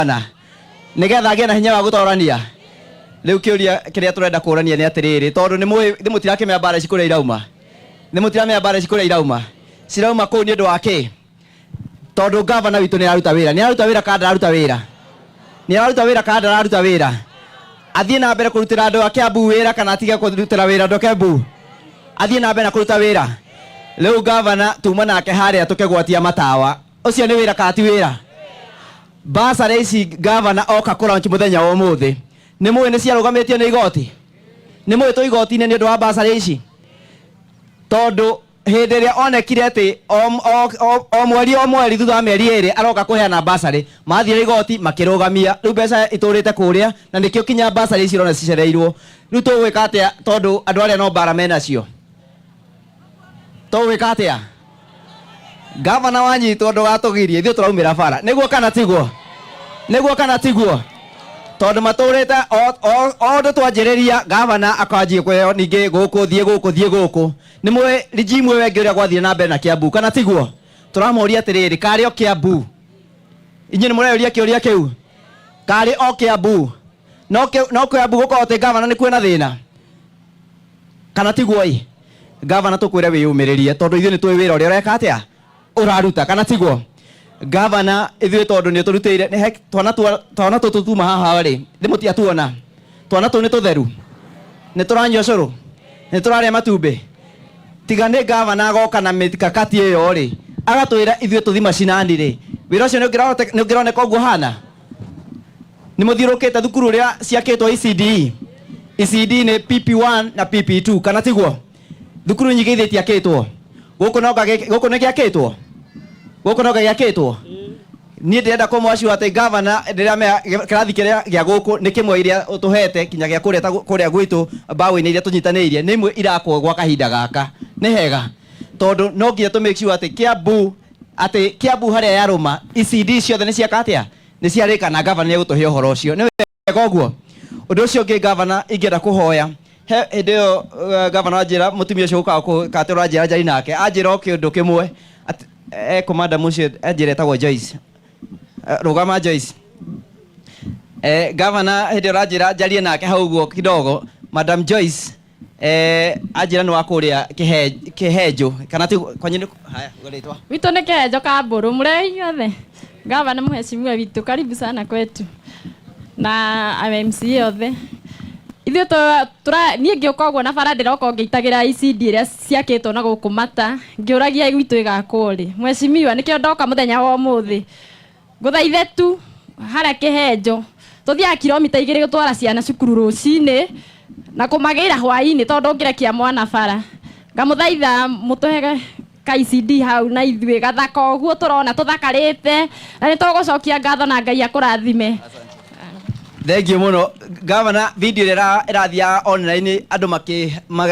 Gavana nĩgetha agĩe na hinya wa gũtorania. Rĩu kĩũria kĩrĩa tũrenda kũrania nĩ atĩrĩrĩ, tondũ nĩ mũĩ nĩ mũtirakĩmenya mbara ici kũrĩa irauma, nĩ mũtiramenya mbara ici kũrĩa irauma, cirauma kũu nĩ ũndũ wa kĩ? Tondũ gavana witũ nĩ araruta wĩra, nĩ araruta wĩra kana ndararuta wĩra? Nĩ araruta wĩra kana ndararuta wĩra? Athiĩ na mbere kũrutĩra andũ a Kiambu wĩra kana atige kũrutĩra wĩra andũ a Kiambu? Athiĩ na mbere na kũruta wĩra. Rĩu gavana tuma nake harĩa tũkĩgwatia matawa. Ũcio nĩ wĩra kana ti wĩra? Bursary ici gavana oka kũ launch mũthenya wa ũmũthĩ, nĩ mũĩ nĩ ciarũgamĩtio nĩ igoti? Nĩ mũĩ twĩ igoti-inĩ nĩ ũndũ wa bursary ici? Tondũ hĩndĩ ĩrĩa onekire atĩ o, o, o, o mweri o mweri thutha wa mĩeri ĩrĩ aroka kũheana bursary, mathire igoti makĩrũgamia. Rĩu mbeca itũrĩte kũrĩa na nĩkĩo kinya bursary ici ũrona cicereirwo. Rĩu tũgwĩka atĩa tondũ andũ arĩa no mbara menacio? Tũgwĩka atĩa? Gavana wanyitwo ndũgatũgirie, ithuĩ tũraumĩra bara. Nĩguo kana tiguo? Nĩguo kana tiguo? Tondũ matũrĩte o ũndũ twanjĩrĩria gavana akanjia kũheo ningĩ gũkũ thiĩ gũkũ thiĩ gũkũ. Nĩ mũĩ regime ĩyo ĩngĩ ũrĩa gwathire na mbere na Kiambu kana tiguo? Tũramoria atĩrĩrĩ, karĩ o Kiambu? Inyuĩ nĩ mũreyũria kĩũria kĩu? Karĩ o Kiambu? No Kiambu gũkorwo atĩ gavana nĩ kwĩna thĩna? Kana tiguo ĩ? Gavana tũkwĩre wĩyũmĩrĩrie tondũ ithuĩ nĩ tũĩ wĩra ũrĩa ũreka atĩa ũraruta, kana tiguo? Gavana ithuĩ tondũ nĩ ũtũrutĩire nĩ he twana twana tũtũ tuma haha rĩ, nĩ mũtiatuona twana tũu nĩ tũtheru, nĩ tũranyua cũrũ, nĩ tũrarĩa matumbĩ. Tiga nĩ gavana agoka na mĩkakati ĩyo rĩ, agatwĩra ithuĩ tũthi macinani rĩ, wĩra ũcio nĩ ũngĩroneka ũguo ũhana? Nĩ mũthiũrũkĩte thukuru ũrĩa ciakĩtwo ECDE? ECD nĩ PP1 na PP2, kana tiguo? Thukuru nyingĩ ithe itiakĩtwo. Gũkũ no gũkũ nĩ gĩakĩtwo? Gũkũ no gĩakĩtwo? Niĩ ndĩrenda kũmwaciwa atĩ gavana ndĩramenya kĩrathi kĩrĩa gĩa gũkũ nĩ kĩmwe iria ũtũhete kinya gĩa kũrĩa kũrĩa gwitũ mbaũ-inĩ iria tũnyitanĩirie nĩ imwe irakwo gwa kahinda gaka. Nĩ hega tondũ no nginya tũ make sure atĩ Kiambu atĩ Kiambu harĩa yarũma ECD ciothe nĩ ciaka atĩa? Nĩ ciarĩka na gavana nĩ egũtũhe ũhoro ũcio. Nĩ wega ũguo? Ũndũ ũcio ũngĩ gavana ingĩenda kũhoya he hĩndĩ ĩyo gavana anjĩra mũtumia ũcio ũkaga kũkate ũranjĩra njari nake anjĩra o kĩndũ kĩmwe ekũ madam ũcio anjĩra etagwo Joyce. Rũgama Joyce. Gavana hĩndĩ ĩyo ũranjĩra njarie nake hau ũguo kidogo Madam Joyce anjĩra nĩ wa kũrĩa Kĩhenjũ kana ti kwanyu nĩ haya rĩtwa. Witũ nĩ Kĩhenjo Kambũrũ. Mũrĩega inyuothe? Gavana mheshimiwa witũ, karibu sana kwetu na MCA othe. Ithuĩ tũra niĩ ngĩũka ũguo na bara ndĩroka o ngĩitagĩra ECD ĩrĩa ciakĩtwo na gũkũ mata ngĩũragia gwitũ ĩgakwo rĩ. Mheshimiwa nĩkĩo ndoka mũthenya wa ũmũthĩ. Ngũthaithe tu harĩa Kĩhenjo tũthiaga kilomita igĩrĩ gũtwara ciana cukuru rũcinĩ na kũmagĩra hwainĩ tondũ ndũngĩrekia mwana bara. Ngamũthaitha mũtũhe ka ECD hau na ithuĩ gathaka ũguo tũrona tũthakarĩte na nĩ tũgũcokia ngatho na Ngai akũrathime. Thengiũ mũno gavana. Video ĩrĩa ĩrathiaga online andũ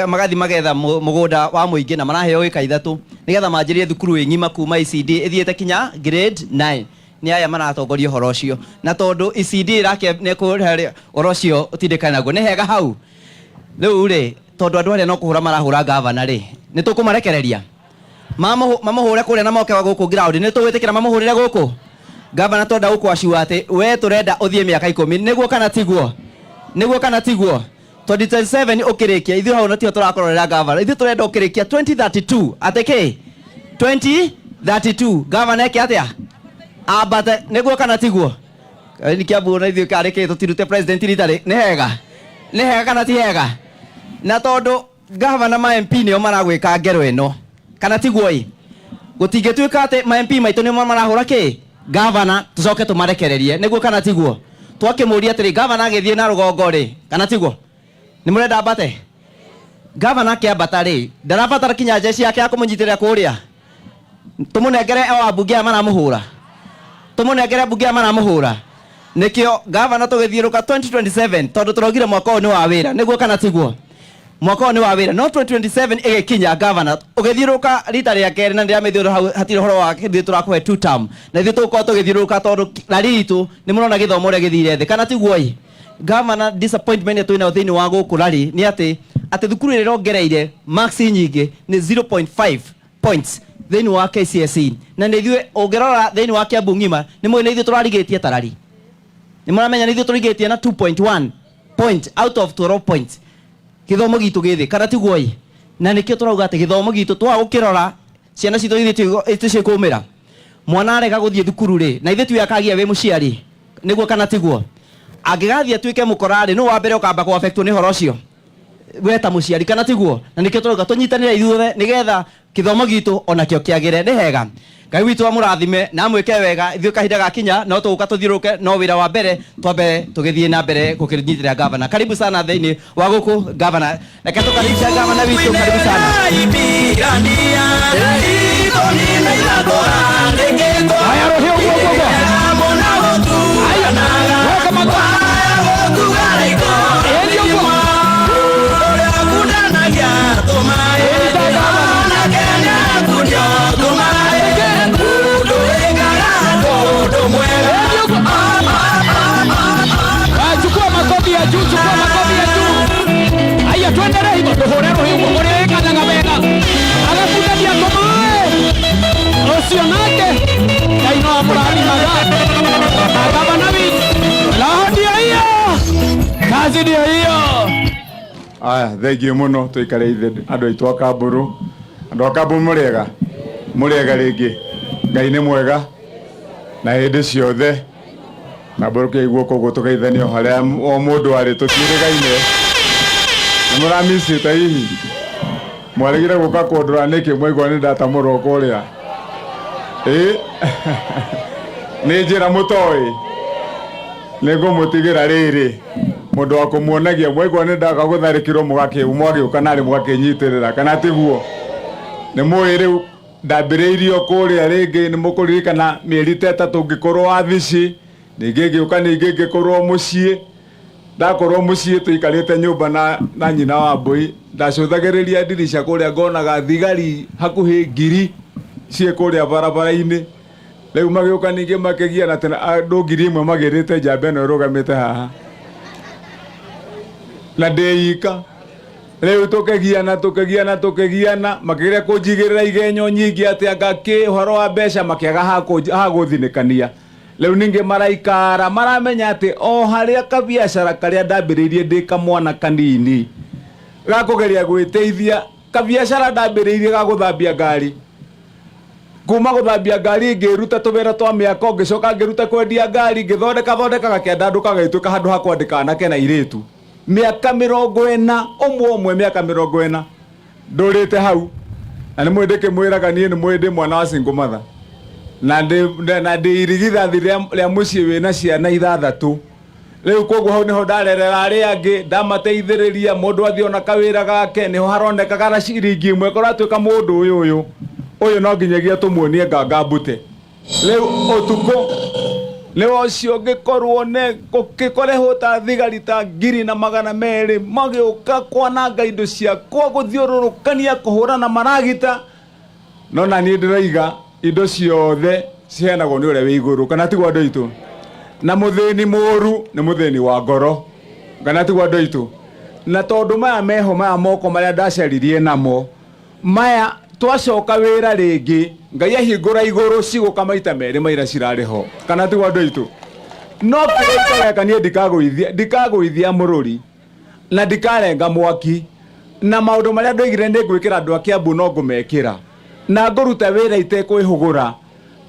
magathi magetha mũgũnda wa mũingĩ na maraheo ĩka 3 nĩgetha manjĩrĩrie thukuru ĩ ng'ima kuma ECD ĩthiĩte kinya grade 9. Nĩ aya maratongoria ũhoro ũcio na tondũ ECD ĩrake nĩ kũrehe ũhoro ũcio ũtindĩkane naguo nĩ hega hau. Rĩu rĩ, tondũ andũ arĩa no kũhũra marahũra gavana rĩ, nĩ tũkũmarekereria mamũhũre kũrĩa na moke gũkũ ground? Nĩ tũgwĩtĩkĩra mamũhũrĩre gũkũ? Gavana, twenda gũkũacua atĩ we tũrenda ũthiĩ mĩaka 10. Nĩguo kana tiguo? Nĩguo kana tiguo? 2027 ũkĩrĩkia, ithuĩ hau natiho tũrakũrorera gavana. Ithuĩ tũrenda ũkĩrĩkia 2032. Atĩ kĩ? 2032 gavana eke atĩa? Ambate. Nĩguo kana tiguo? Nĩ Kiambu na ithuĩ karĩ kĩ tũtirute president rita rĩ? Nĩ hega, nĩ hega kana ti hega? Na tondũ gavana ma MP nĩo maragwĩka ngero ĩno, kana tiguo ĩ? Gũtingĩtuĩka atĩ ma MP maitũ nĩo marahũra kĩ gavana tũcoke tũmarekererie. Nĩguo kana tiguo? Twakĩmũria atĩrĩ, gavana agĩthiĩ na rũgongo rĩ, kana tiguo? Nĩ mũrenda ambate? Gavana akĩambata rĩ, ndarabatara kinya jeshi yake ya kũmũnyitĩrĩra kũrĩa. Tũmũnengere o ambunge aya maramũhũra, tũmũnengere ambunge aya maramũhũra. Nĩkĩo gavana tũgĩthiũrũka 2027, tondũ tũraugire mwaka ũyũ nĩ wa wĩra. Nĩguo kana tiguo? Mwaka ũyũ nĩ wa wĩra, no 2027 ĩgĩkinya gavana ũgĩthiũrũrũka rita rĩa kerĩ na ndĩramĩthiũrũrũka hau hatirĩ ũhoro wa ithuĩ tũrakũhe two term na ithuĩ tũgũkorwo tũgĩthiũrũrũka tondũ rari itũ nĩ mũrona gĩthomo ũrĩa gĩthire thĩ, kana tiguo ĩ? Gavana, disappointment ĩrĩa twĩnayo thĩinĩ wa gũkũ rari nĩ atĩ thukuru ĩrĩa ĩrongereire marks nyingĩ nĩ 0.5 points thĩinĩ wa KCSE na nĩ ithuĩ. Ũngĩrora thĩinĩ wa Kiambu ng'ima nĩ mũĩ nĩ ithuĩ tũrarigĩtie tarari. Nĩ mũramenya nĩ ithuĩ tũrigĩtie na 2.1 point out of 12 points. Gĩthomo gitũ gĩ thĩ, kana tiguo ĩ? Na nĩkĩo tũrauga atĩ gĩthomo gitũ twaga gũkĩrora, ciana citũ ithuĩ tũciĩkũmĩra. Mwana arega gũthiĩ thukuru rĩ, na ithuĩ twĩakagia wĩ mũciari, nĩguo kana tiguo? Angĩgathiĩ atuĩke mũkora rĩ, nũ wa mbere ũkamba kũ affectwo nĩ ũhoro ũcio? We ta mũciari, kana tiguo? Na nĩkĩo tũrauga tũnyitanĩre ithuothe nĩgetha gĩthomo gitũ onakĩo kĩagĩre. Nĩ hega. Ngai witũ amũrathime na amwĩke wega. Ithuĩ kahinda gakinya no tũgũka tũthiũrũrũke, no wĩra wa mbere twambe tũgĩthiĩ na mbere gũkĩnyitĩrĩra gavana. Karibu sana thĩinĩ wa gũkũ, gavana. Reke tũkaribisha gavana witũ. Karibu sana. Haya, rũhĩ ũguo ũguo ũguo. Haya, weka mata. Ĩni ũguo. Ĩni ta gavana. Ĩni ũguo. Ah, chukua makofi ya juu, chukua makofi ya juu. Haya, tuendelee hivyo, tuhure rũhĩ ũguo ũrĩa wĩkanaga wega. Agakundagia tũmaĩ. Ũcio nake Ngai no amũrathimaga. Na gavana witũ. Roho ndio hiyo. Kazi ndio hiyo. Aya, thengiũ mũno. Tũikare ithe andũ aitũ a Kamburu. Andũ a Kamburu, mũrĩega? Mũrĩega rĩngĩ? Ngai nĩ mwega na hĩndĩ ciothe. Na mbũrũkei guoko ũguo tũgeithanie o harĩa o mũndũ arĩ, tũtiĩrĩgaine. Nĩ mũramicĩte hihi? Mwaregire gũka kũndora nĩkĩ mwaigua nĩ ndatamũrwo kũrĩa? Ĩ nĩ njĩra mũtoĩ, nĩ ngũmũtigĩra rĩrĩ mũndũ wa kũmuonagia. Mwaigua nĩ ndaka gũtharĩkĩrwo, mwagĩũka narĩ mũgakĩnyitĩrĩra, kana tiguo? Nĩ mũĩ rĩu ndambĩrĩirio kũrĩa rĩngĩ, nĩ mũkũririkana mĩeri ta 3 ngĩkorwo wabici, ningĩ ngĩũka, ningĩ ngĩkorwo mũciĩ. Ndakorwo mũciĩ tũikarĩte nyũmba na nyina wa mbũi, ndacũthagĩrĩria ndirica kũrĩa, ngonaga thigari hakuhĩ 1000 ciĩ kũrĩa barabara-inĩ. Rĩu magĩũka ningĩ makĩgiana tena andũ 1000 magĩrĩte njamba ĩno ĩrũgamĩte haha na ndĩika. Rĩu tũkĩgiana, tũkĩgiana, tũkĩgiana, makĩgeria kũnjigĩrĩra igenyo nyingĩ atĩ anga kĩ ũhoro wa mbeca, makĩaga ha gũthinĩkania. Rĩu ningĩ maraikara maramenya atĩ o harĩa kabiacara karĩa ndambĩrĩirie ndĩ kamwana kanini gakũgeria gwĩteithia, kabiacara ndambĩrĩirie ga gũthambia ngari, kuma gũthambia ngari ngĩruta tũwĩra twa mĩako, ngĩcoka ngĩruta kwendia ngari, ngĩthondeka thondeka, gakĩandandũka, gagĩtuĩka handũ ha kwandĩka anake na airĩtu. Mĩaka 40 ũmwe ũmwe, mĩaka 40 ndũrĩte hau. Na nĩ mũĩ ndĩkĩmwĩraga niĩ nĩ mũĩ ndĩ mwana wa single mother na ndĩ irigithathi rĩa mũciĩ wĩna ciana 6. Rĩu koguo hau nĩho ndarerera arĩa angĩ, ndamateithĩrĩria. Mũndũ athiĩ ona kawĩra gake, nĩho haronekaga na ciringi 1 kũratuĩka mũndũ ũyũ no nginyagia tũmuonie nganga mbute. Rĩu ũtukũ nĩ ũcio ngĩkorwo ne gũkĩkorehwo ta thigari ta 1200 magĩũka kwananga indo ciakwa, gũthiũrũrũkania, kũhũrana maragita. No na niĩ ndĩroiga indo ciothe ciheanagwo nĩ ũrĩa wĩ igũrũ, kana tiguo, andũ aitũ? Na mũthĩni mũru nĩ mũthĩni wa ngoro, kana tiguo, andũ aitũ? Na tondũ maya meho, maya moko marĩa ndacaririe namo maya, twacoka wĩra rĩngĩ, Ngai ahingũra igũrũ, cigũka maita merĩ maira cirarĩ ho, kana tiguo, andũ aitũ? No kĩrĩa itageka niĩ, ndikagũithia, ndikagũithia mũrũri na ndikarenga mwaki. Na maũndũ marĩa ndoigire nĩ ngwĩkĩra andũ a Kiambu no ngũmekĩra, na ngũruta wĩra itekwĩhũgũra,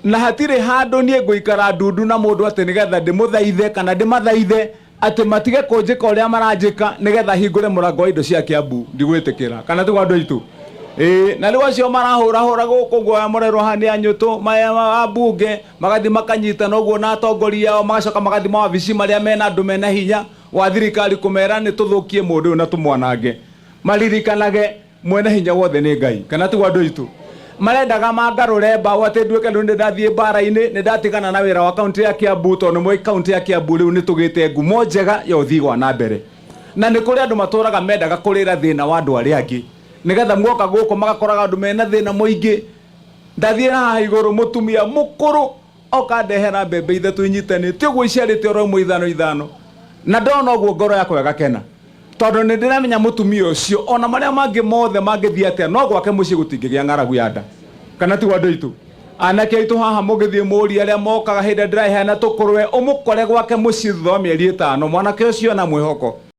na hatirĩ handũ niĩ ngũikara ndundu na mũndũ atĩ nĩgetha ndĩmũthaithe kana ndĩmathaithe atĩ matige kũnjĩka ũrĩa maranjĩka nĩgetha hingũre mũrango wa indo cia Kiambu. Ndigwĩtĩkĩra, kana tiguo, andũ aitũ? Ĩĩ, na rĩu acio marahũrahũra gũkũ guoya mũrerwo haha nĩ anyũtũ maya ambunge magathiĩ makanyitana ũguo na atongoria ao, magacoka magathiĩ mawabici marĩa mena andũ mena hinya wa thirikari kũmera nĩ tũthũkie mũndũ ũyũ na tũmwanange. Maririkanage mwene hinya wothe nĩ Ngai, kana tiguo, andũ aitũ? Marendaga mangarũre mbaũ atĩ nduĩke rĩu nĩ ndathiĩ mbara-inĩ, nĩ ndatigana na wĩra wa kaunti ya Kiambu, tondũ nĩ mũĩ kaunti ya Kiambu rĩu nĩ tũgĩte ngumo njega ya ũthii wa na mbere. Na nĩ kũrĩ andũ matũraga mendaga kũrĩra thĩna wa andũ arĩa angĩ, nĩgetha muoka gũkũ magakoraga andũ mena thĩna mũingĩ. Ndathiĩ haha igũrũ, mũtumia mũkũrũ oka ndehera mbembe 3 inyitanĩte ũguo, iciarĩte oro ĩmwe ithano ithano, na ndona ũguo ngoro yakwa ĩgakena, tondũ nĩ ndĩramenya mũtumia ũcio ona marĩa mangĩ mothe mangĩthiĩ atĩa, no gwake mũciĩ gũtingĩgĩa ng'aragu ya nda, kana tiguo, andũ aitũ? Anake aitũ haha mũgĩthiĩ mũũrie arĩa mokaga hĩndĩ ĩrĩa ndĩraheana tũkũrwe, ũmũkore gwake mũciĩ thutha wa mĩeri 5, mwanake ũcio na mwĩhoko.